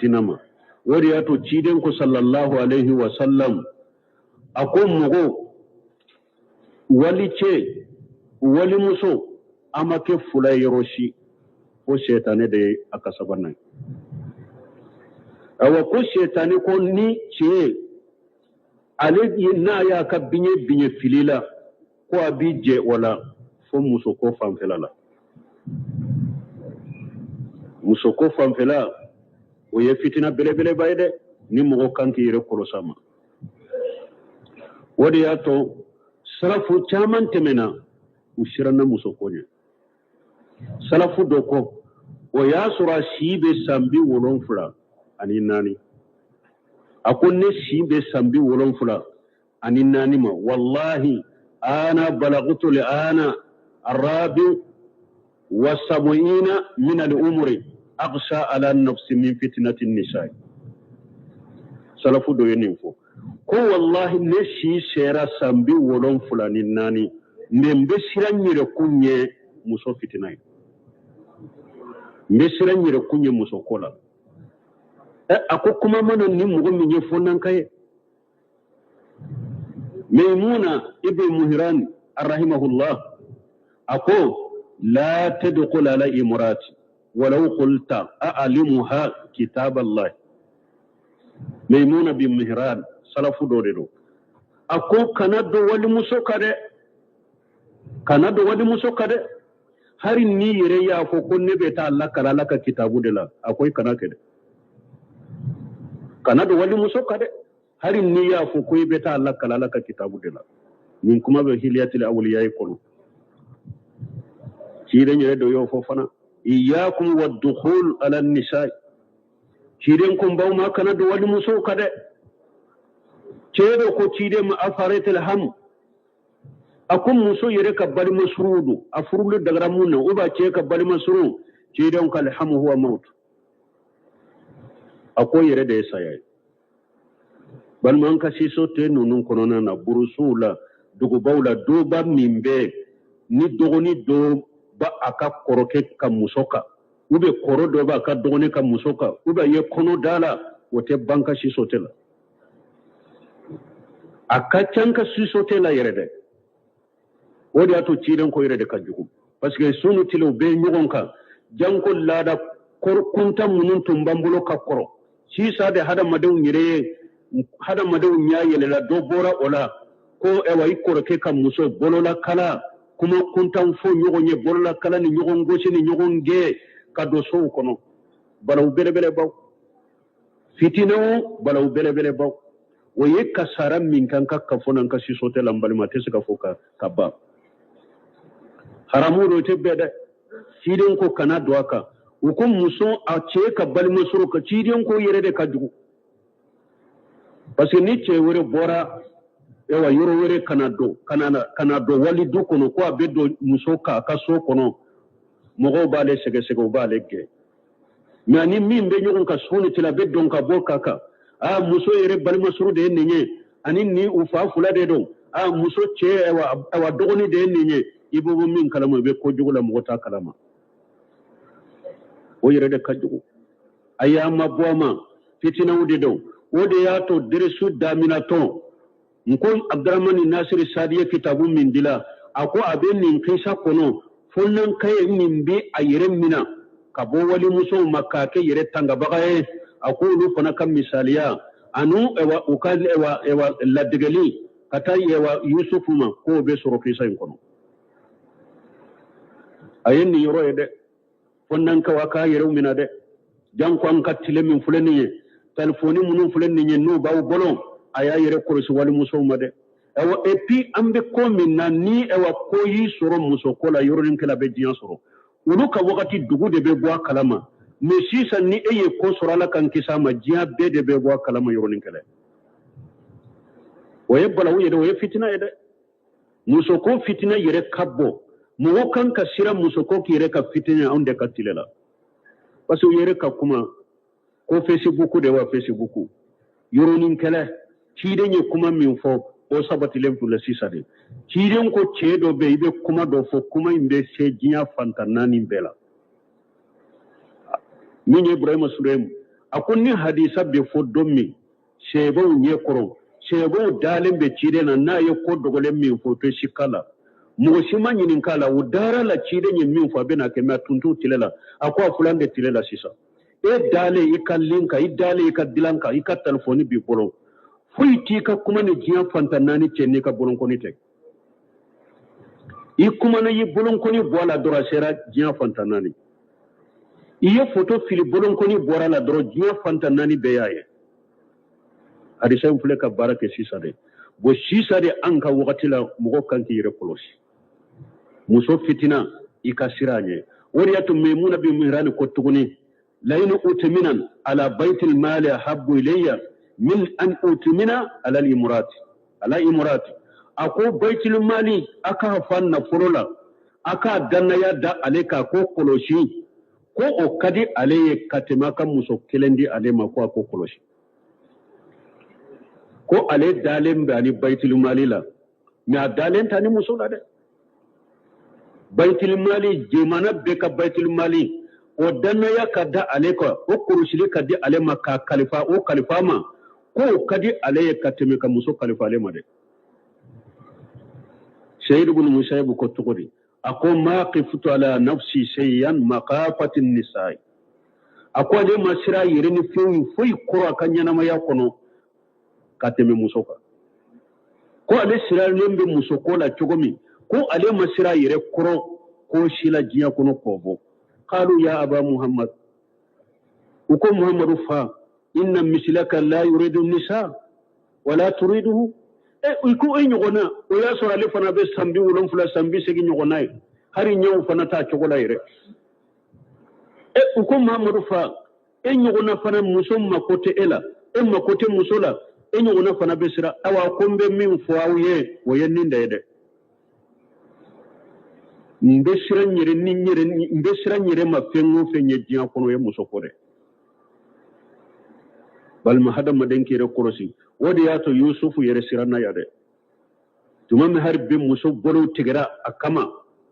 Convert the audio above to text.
fitina ma. O de y'a to ciden ko sallallahu alaihi wa sallam, a ko mɔgɔ wali cɛ wali muso a ma kɛ fula ye yɔrɔ si, ko sɛtanɛ de ye a ka sabanan ye. Awa, ko sɛtanɛ ko ni cɛ ale n'a y'a ka biɲɛ biɲɛ fili la, ko a b'i jɛ o la fo musoko fanfɛla la. Musoko fanfɛla, o ye fitina belebeleba ye dɛ, ni mɔgɔ kan k'i yɛrɛ kɔlɔsi a ma. O de y'a to salafu caman tɛmɛna, u siranna musoko ɲɛ. Salafu dɔ ko o y'a sɔrɔ a si bɛ san 74. A ko ne si bɛ san 74 ma, wallahi ana balagtu li ana arabi wa sabuina min al-umri aghsha ala nafsi min fitnati nisa. Salafu dɔ ye nin fɔ ko wallahi ne si sera san 74, mɛ n bɛ siran n yɛrɛ kun ɲɛ muso fitina ye, n bɛ siran n yɛrɛ kun ɲɛ muso ko la. Ɛ, a ko kuma mana ni mɔgɔ min ye fo n'an ka ye. Maimuna ibn Muhiran rahimahullah a ko la tadkhul ala imrati walau qulta a'limuha kitab Allah. Maimuna bin Mihran, salafu dɔ de don. A ko kana don walimuso kan dɛ, kana don walimuso kan dɛ, hari n'i yɛrɛ y'a fɔ ko ne bɛ taa lakala Ala ka kitabu de la. A ko i kana kɛ dɛ, kana don walimuso kan dɛ, hari n'i y'a fɔ ko i bɛ taa lakala Ala ka kitabu de la. Nin kuma bɛ Hiliyatil Awliya kɔnɔ. Ciden yɛrɛ dɔ y'o fɔ fana, iyyakum wa dukhul ala nisa. Ciden ko n b'aw ma, kana don walimusow kan dɛ. Cɛ dɔ ko ciden ma, afaraital ham? A ko muso yɛrɛ ka balima suruw don, a furuli dagara mun na, u b'a cɛ ka balima surun. Ciden ko alhamu huwa maut. A ko yɛrɛ de ye saya ye. Balima, an ka société ninnu kɔnɔna na, burusuw la, dugubaw la, dɔba min bɛ ni dɔgɔnin dɔ ba a ka kɔrɔkɛ ka muso kan, u bɛ kɔrɔ dɔ b'a ka dɔgɔnin ka muso kan, u bɛ ye kɔnɔ da la, o tɛ ban ka société la. A ka ca ka société la yɛrɛ dɛ. O de y'a to ciden ko yɛrɛ de ka jugu, parce que sunu tilew bɛ ɲɔgɔn kan, janko laada kunta minnu tun b'an bolo ka kɔrɔ. Sisan de hadamadenw yɛrɛ ye, hadamadenw ɲɛ yɛlɛla, dɔ bɔra o la ko ɛwa i kɔrɔkɛ ka muso bololakala, kuma kuntan fɔ ɲɔgɔn ye, bololakala ni ɲɔgɔn gosi ni ɲɔgɔn gɛn ka don sow kɔnɔ. Balawu belebelebaw, fitinɛw, balawu belebelebaw, o ye kasara min kan ka kafo n'an ka société la. N balima, tɛ se ka fɔ ka ban. Haramu do, tɛ bɛɛ dɛ. Ciden ko kana don a kan. U ko muso a cɛ ka balima sɔrɔ ka, ciden ko yɛrɛ de ka jugu, parce que ni cɛ wɛrɛ bɔra ewa yɔrɔ wɛrɛ kana don kana don wali du kɔnɔ, ko a bɛ don muso kan a ka so kɔnɔ, mɔgɔw b'ale sɛgɛsɛgɛ, u b'ale gɛn. Mɛ ani min bɛ ɲɔgɔn kan so ni tila, a bɛ don ka bɔ ka kan, aa, muso yɛrɛ balimasuru de ye nin ye, ani ni u fa fila de don, aa, muso cɛ awa dɔgɔnin de ye nin ye. I bɛ bɔ min kalama, i bɛ kojugu la, mɔgɔ t'a kalama. O yɛrɛ de ka jugu. A y'a ma bɔ a ma, fitinaw de don. O de y'a to deresu daminatɔ n ko Abdramani Nasiri Sadi ye kitabu min dila, a ko a bɛ nin kisa kɔnɔ fo n'an ka ye nin bɛ a yɛrɛ mina ka bɔ walimusow ma k'a kɛ yɛrɛ tangabaga ye. A ko olu fana ka misaliya ani ɛwa u ka ɛwa ladegeli ka taa ɛwa Yusufu ma, k'o bɛ sɔrɔ kisa in kɔnɔ. A ye nin yɔrɔ ye dɛ, fo n'an ka wa k'a yɛrɛw mina dɛ. Janko an ka tile min filɛ nin ye, telefɔni minnu filɛ nin ye, n'u b'aw bolo, a y'a yɛrɛ kɔlɔsi walimusow ma dɛ. Ayiwa, et puis an bɛ ko min na ni ayiwa ko y'i sɔrɔ muso ko la, yɔrɔnin kelen a bɛ diɲɛ sɔrɔ. Olu ka wagati, dugu de bɛ bɔ a kalama, mɛ sisan ni e ye ko sɔrɔ, Ala k'an kisi a ma, diɲɛ bɛɛ de bɛ bɔ a kalama yɔrɔnin kelen. O ye balawu ye dɛ, o ye fitina ye dɛ. Muso ko fitina yɛrɛ ka bɔ, mɔgɔ kan ka siran muso ko k'i yɛrɛ ka fitina anw de ka tile la, parce que u yɛrɛ ka kuma ko Facebook de wa Facebook yɔrɔnin kɛlɛ. Ciden ye kuma min fɔ, o sabatilen filɛ sisan de. Ciden ko cɛ dɔ bɛ yen, i bɛ kuma dɔ fɔ, kuma in bɛ se diɲɛ fantan naani bɛɛ la. Min ye Ibrahima Sulemu, A ko ni hadisa bɛ fɔ don min sahabaw ɲɛ kɔrɔ, sahabaw dalen bɛ ciden na, n'a ye ko dogolen min fɔ o tɛ sika la, mɔgɔ si ma ɲininka a la, u dara la ciden ye min fɔ a bɛna kɛ, mɛ a tun t'u tile la. A ko a filɛ an de tile la sisan, e dalen i ka lin kan, i dalen i ka dilan kan, i ka telefɔni b'i bolo, foyi t'i ka kuma ni diɲɛ fan tan naani cɛ n'i ka bolonkɔni tɛ. I kumana, i bolonkɔni bɔ a la dɔrɔn, a sera diɲɛ fan tan naani. I ye foto fili, bolonkɔni bɔra a la dɔrɔn, diɲɛ fan tan naani bɛɛ y'a ye. Hadisa in filɛ ka baara kɛ sisan de. Bon, sisan de, an ka wagati la, mɔgɔ kan k'i yɛrɛ kɔlɔsi muso fitina, i ka siran a ɲɛ. O de y'a to Maimuna bin Mihrani ko tuguni: la in utumina ala baitil mali ahabbu ilayya min an utumina ala imurati, ala imurati. A ko baitil mali, a k'a fa nafolo la, a k'a dannaya da ale kan ko kɔlɔsi, ko o ka di ale ye ka tɛmɛ a ka muso kelen di ale ma ko a ko kɔlɔsi, ko ale dalen bɛ ani baitil mali la, mɛ a dalen t'a ni muso la dɛ. Baitil mali, jamana bɛɛ ka baitil mali, o dannaya ka da ale kan, o kɔlɔsili ka di ale ma k'a kalifa o kalifa ma, ko o ka di ale ye ka tɛmɛ ka muso kalifa ale ma dɛ. Sayidu bin Musayibu ko cogo di? A ko ma khiftu ala nafsi shay'an makhafati nisa'i. A ko ale ma siran yɛrɛ ni fɛn foyi kɔrɔ a ka ɲɛnamaya kɔnɔ ka tɛmɛ muso kan. Ko ale sirannen bɛ muso ko la cogo min, ko ale ma siran yɛrɛ kɔrɔ ko si la diɲɛ kɔnɔ k'o bɔ. Qalu ya aba Muhammad, u ko Muhammadu fa, inna mislaka la yuridu nisa wala turiduhu. E ko e ɲɔgɔnna, o y'a sɔrɔ ale fana bɛ san 70, san 80 ɲɔgɔnna ye, hali ɲɛw fana t'a cogo la yɛrɛ. E u ko Muhammadu fa, e ɲɔgɔnna fana muso mako tɛ e la, e mako tɛ muso la, e ɲɔgɔnna fana bɛ siran. Awa, ko n bɛ min fɔ aw ye, o ye nin de ye dɛ. N bɛ siran n yɛrɛ ni n yɛrɛ, n bɛ siran n yɛrɛ ma fɛn o fɛn ye diɲɛ kɔnɔ, o ye muso ko dɛ. Balima, hadamaden k'i yɛrɛ kɔlɔsi. O de y'a to Yusufu yɛrɛ siranna ya dɛ. Tuma min hali bi muso bolow tigɛra a kama.